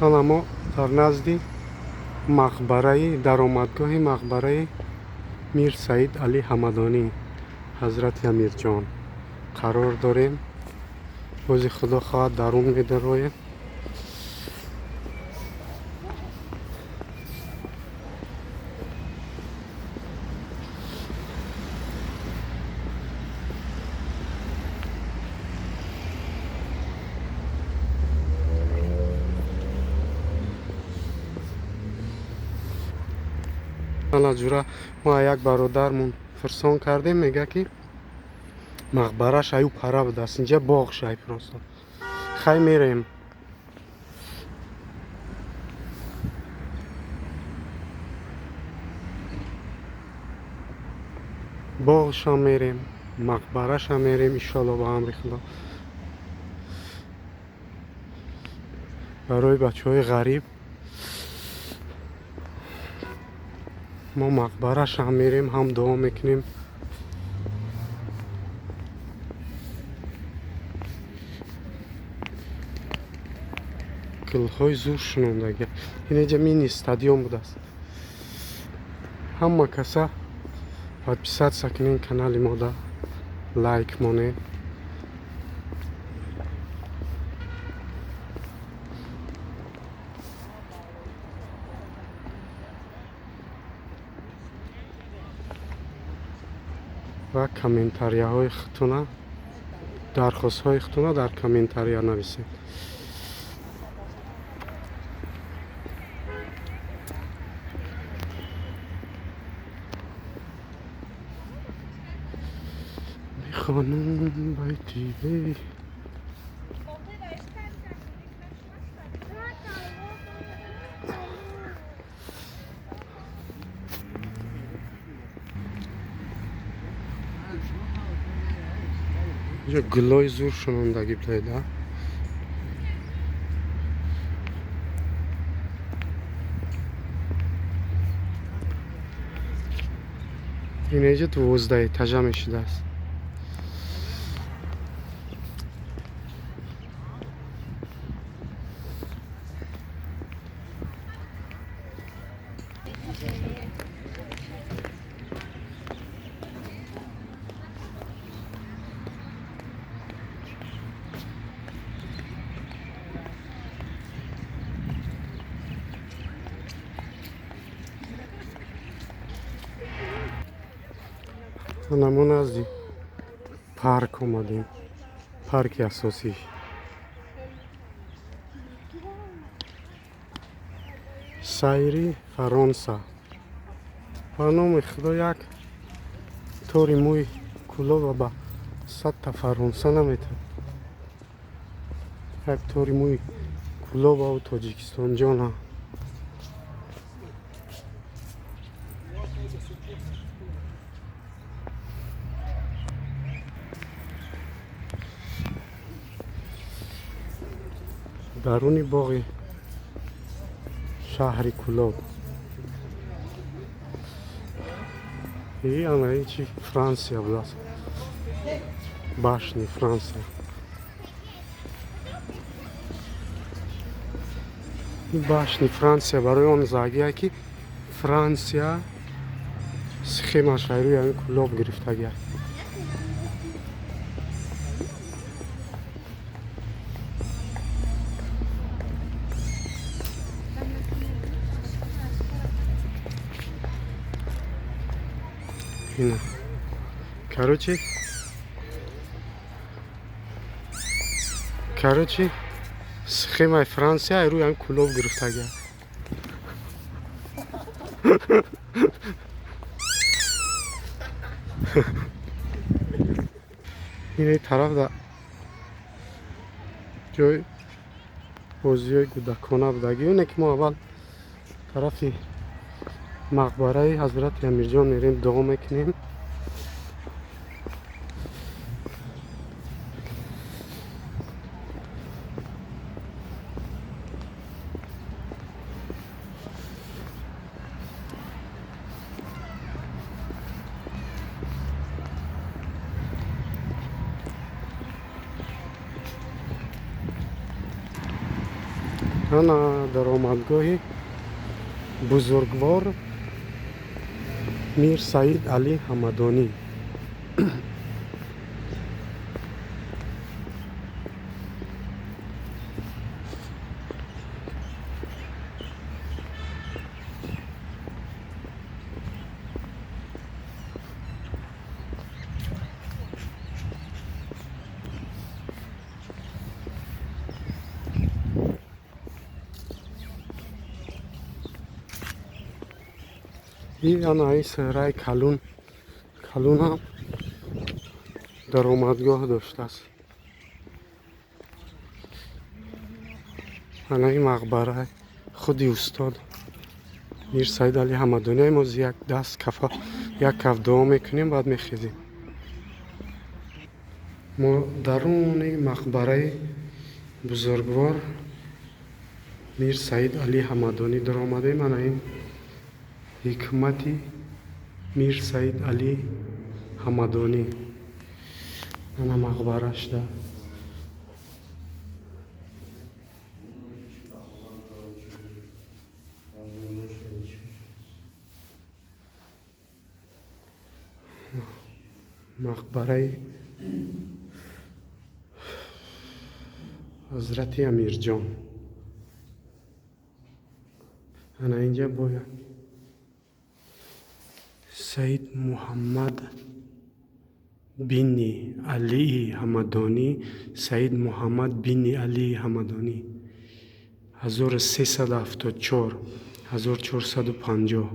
Ҳала мо дар назди мақбараи даромадгоҳи мақбараи Мир Саид Алӣ Ҳамадонӣ, ҳазрати Амирҷон, қарор дорем. Бози, худо хоҳад, дарун медароем. Ана ҷура, мо як бародармон фирсон кардем, мега, ки мақбараш аю пара будааст, инҷа боғ шай просто. Хай, мерем. Боғшам мерем, мақбарашам мерем, иншолло, ба амри Худо. Барои бачаҳои ғариб мо мақбарашам мерем, ҳам дуо мекунем. Гулҳои зур шунондагия. Инеҷа мини стадион будааст. Ҳама каса подписаться кунен канали мода, лайк монед. Ва комментарияҳои худтона, дархостҳои худтона дар комментария нависед. Бихонам байти бе. Инҷо гулои зур шунондагӣ будайда. Инеҷа 12 этажа мешудааст. Ана мо назди парк омадем, парки асосӣ. Сайри Фаронса. Ба номи Худо, як тори мӯи Кӯлоба ба 100-та Фаронса наметавад. Як тори мӯи Кӯлобаву Тоҷикистонҷона. Даруни боғи шаҳри Кӯлоб. И ана чи Франсия будааст, башни Франсия. Ин башни Франсия барои он загия, ки Франсия схемаш рӯи ҳамин Кӯлоб гирифтагия. Ина, короче, схемаи Франсия рӯи ҳамин Кӯлоб гирифтагия. Ин тараф да ҷои бозиҳои кӯдакона будагӣ. Оне ки мо аввал тарафи мақбараи ҳазрати Амирҷон мерем, дуо мекунем. Ана даромадгоҳи бузургвор Мир Саид Алӣ Ҳамадонӣ. И ана ин сӯраи калун калунам даромадгоҳ доштааст. Ана ин мақбараи худи устод Мир Саид Алӣ Ҳамадонӣ. Имоз як даст кафа як каф дуо мекунем, баъд мехезем. Мо даруни мақбараи бузургвор Мир Саид Алӣ Ҳамадонӣ даромадем. Ана ин ҳикмати Мир Саид Алӣ Ҳамадонӣ. Ана мақбарашда. Мақбараи Ҳазрати Амирҷон. Ана инҷа бояд Саид Муҳаммад бини Алии Ҳамадонӣ, Саид Муҳаммад бини Алии Ҳамадонӣ, 1374, 1450.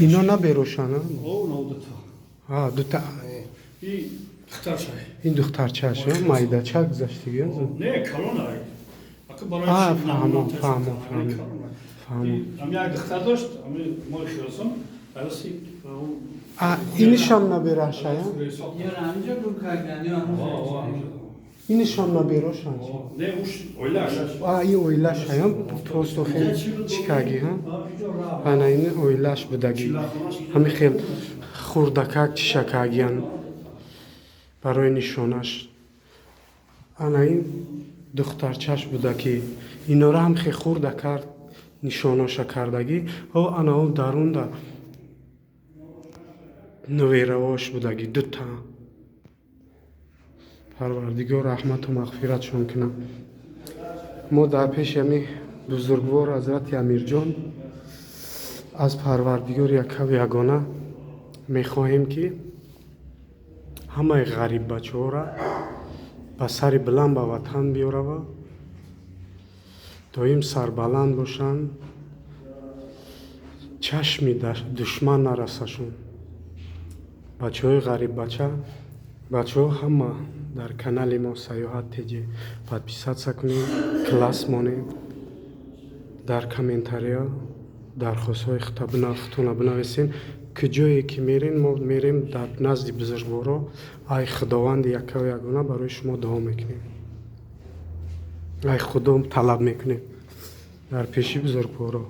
Ино наберошана? Дута. Ин духтарчааш майдача гузаштиги? Не, калонай. Фаҳмам, фаҳмам, фаҳмам. Ам як духтар дошт, ами мои Хиросон, ароси. Инишам наберашая? Инишам наберошан? Не, уш оилаш. И оилашая, просто хел чикаги, ҳа? Ана ин оилаш будаги. Ҳами хел хурдакак чишакагиян барои нишонаш. Ана ин духтарчаш буда ки инора ҳам хе хурда кард, нишоноша кардагӣ. О, ана о дарунда нуверавош будаги дута. Парвардигор раҳмату мағфиратшон кунад. Мо дар пеши ҳами бузургвор Ҳазрати Амирҷон аз Парвардигор якаву ягона мехоҳем, ки ҳамаи ғариббачаҳоро ба сари баланд ба ватан биёрава, доим сарбаланд бошанд, чашми душман нарасашон. Бачаҳои ғариббача, бачаҳо ҳама дар канали мо Саёҳат ТЖ подписаться кунед, класс монед, дар комментария дархостҳои худтона бинависед. Куҷое ки мерем, мо мерем дар назди бузургворо, ай Худованди якаву ягона барои шумо дуо мекунем, ай Худо талаб мекунем дар пеши бузургворо.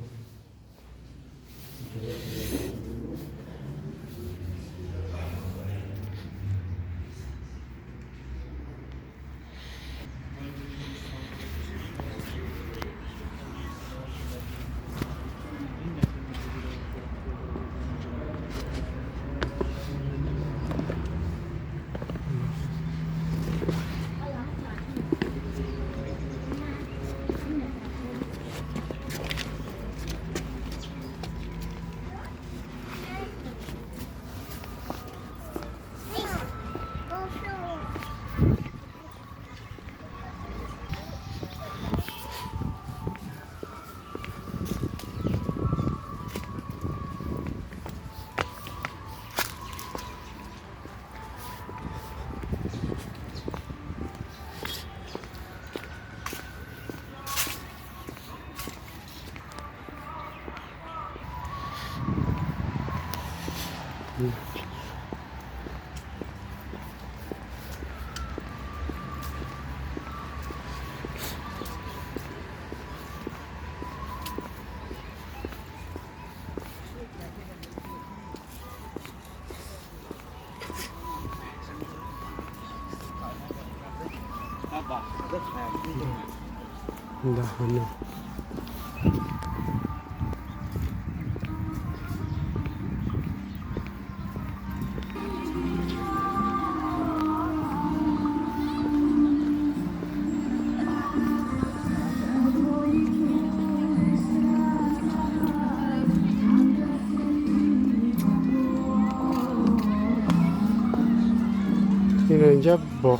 10-9. Инҷа бо